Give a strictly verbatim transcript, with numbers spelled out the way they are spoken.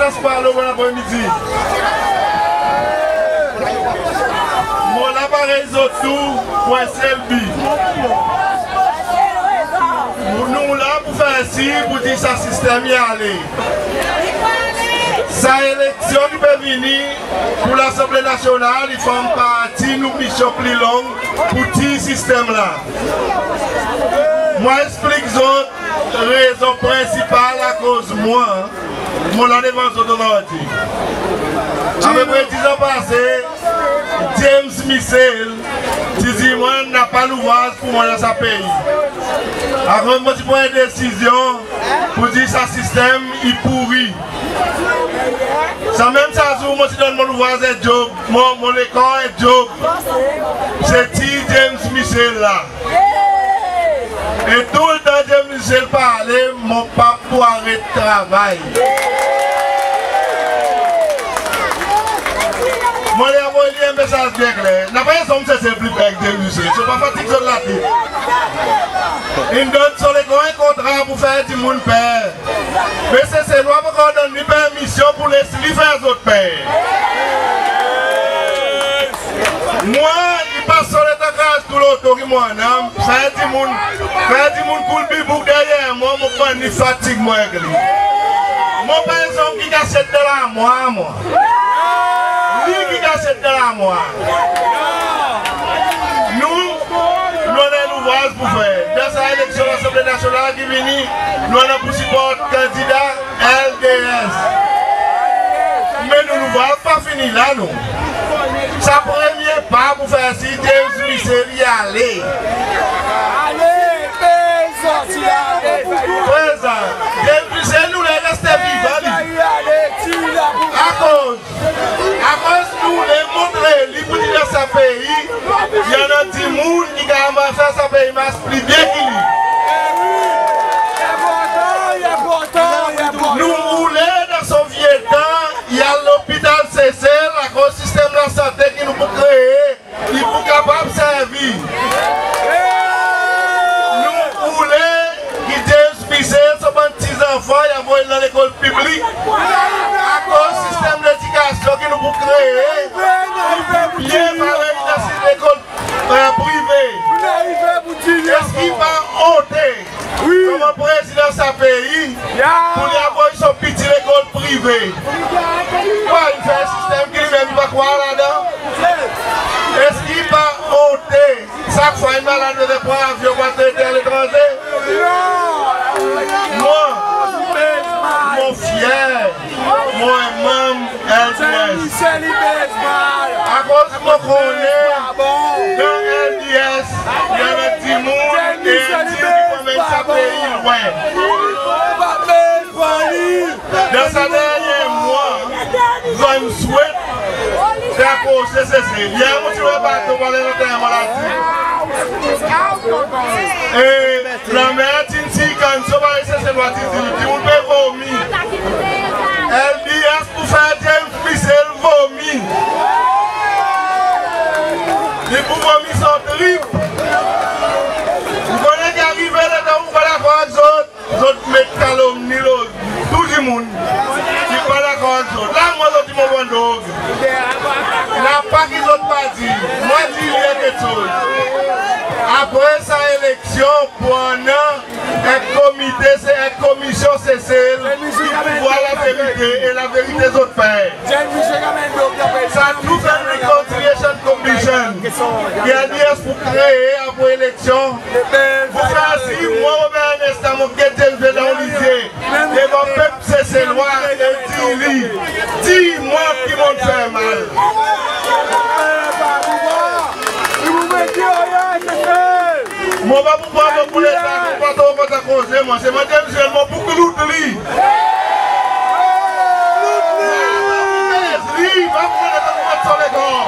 Sa pa lo bon apre midi. Mon la parey zot tou pour en sel bi. Nou la pour fer sir pour dir sa sistenm i ale. Sa eleksyon ki pe vini pour Lasanble Nasyonal, i form parti nou misyon pli long pour tir sistenm la. Mon eksplik zot rezon prensipal akoz mwan, mon la devan zot ozordi. Apepre diz an pase, James Michel ti dir mwan napa louvraz pour mwan dan sa pei. Akoz mon ti pran en desizyon pour dir sa sistenm i pouri. Sanmenm sa zour mon ti donn mon louvraz en dyob, mon, mon lekor en dyob, se tir James Michel la. E toultan James Michel parle, mon pa pou aret travay. Mon le anvoy li en mesaz byen kler. Napa en zonm Sesel pli per ki James Michel. So pa fatig zot latet. In donn son lekor en kontra pour fer dimoun per. Me Seselwa pa ankor donn li permisyon pour les li fer zot per. Mwan, i pas son letan kraz tou loto ki mon annan, fer dimoun, fer dimoun koul bibouk deryer mwan, mon konn li fatig mwan ek li. Mon pa en zonm ki kasyet dan lamwar mwan. Li ki kasyet dan lamwar. Nou, nou annan louvraz pour fer. Dan sa eleksyon Lasanble Nasyonal ki vini, nou annan pour siport kandida L D S. Me nou, nou pa fini la, nou. Sa premye pa pour fer sir James Michel i ale. Ale, prezan, James Michel nou le reste vivan li. Akoz, akoz nou le montre li pour dir dan sa pei i annan dimoun ki kapab fer sa pei mars pli byen ki li. Nou oule dan son vye tan, i al lopital Sesel, akoz sistenm lasante ki nou pou kree, i pou kapab servi. Nou oule ki James Michel, son bann pti zanfan, i anvoy dan lekol piblik. Akoz sistenm ledikasyon ki nou pou kree, i pou byen parey dan lekol, e, prive. Eski i pa onte? Wi. Konman prezidan sa pei, ya, pour li anvoy son piti lekol prive. Kwa, i fer sistenm ki li menm i pa krwar ladan? Eski i pa onte? Sak fwa en malad bezwen pran avyon pour al trete aletranze. Mwan, mon fyer. Mon en manm L D S. Akoz mon konnen dan L D S, i annan dimoun ki annan sa pei lwen. Dan sa dernyen mwan, zot swet fer proses Sesel. Yer mon ti war bato pour al lanterman Ladim. E lanmer ti'n sikann, so parey Seselwa ti dir, dimoun pe vomi. L D S pou fer James Michel vomi. Li pou vomi son trip. Ou konnen ki arive letan ou pa dakor avek zot, zot met kalomni lo tou dimoun ki pa dakor avek zot. La mwan zot dir mon bann drog. Napa ki zot pa dir. Mon dir li en keksoz. Apre sa eleksyon, pou annan en komite, se en komisyon Sesel ki pou vwar laverite e laverite zot fer. Sa nou fer Reconciliation Commission ki L D S pou kree apre eleksyon. Pou fer sir mwan, Robert Ernesta, mon get James Michel dan lizye, devan pep Seselwa e dir li, dir mwan ki mon'n fer mal. Mon pa pou pran bokou letan, mon pa tro kontan koze, mwan. Se mon James Michel, mon pou klout li. Mon pou pez li, mon pa pou pran letan pour met son lekor.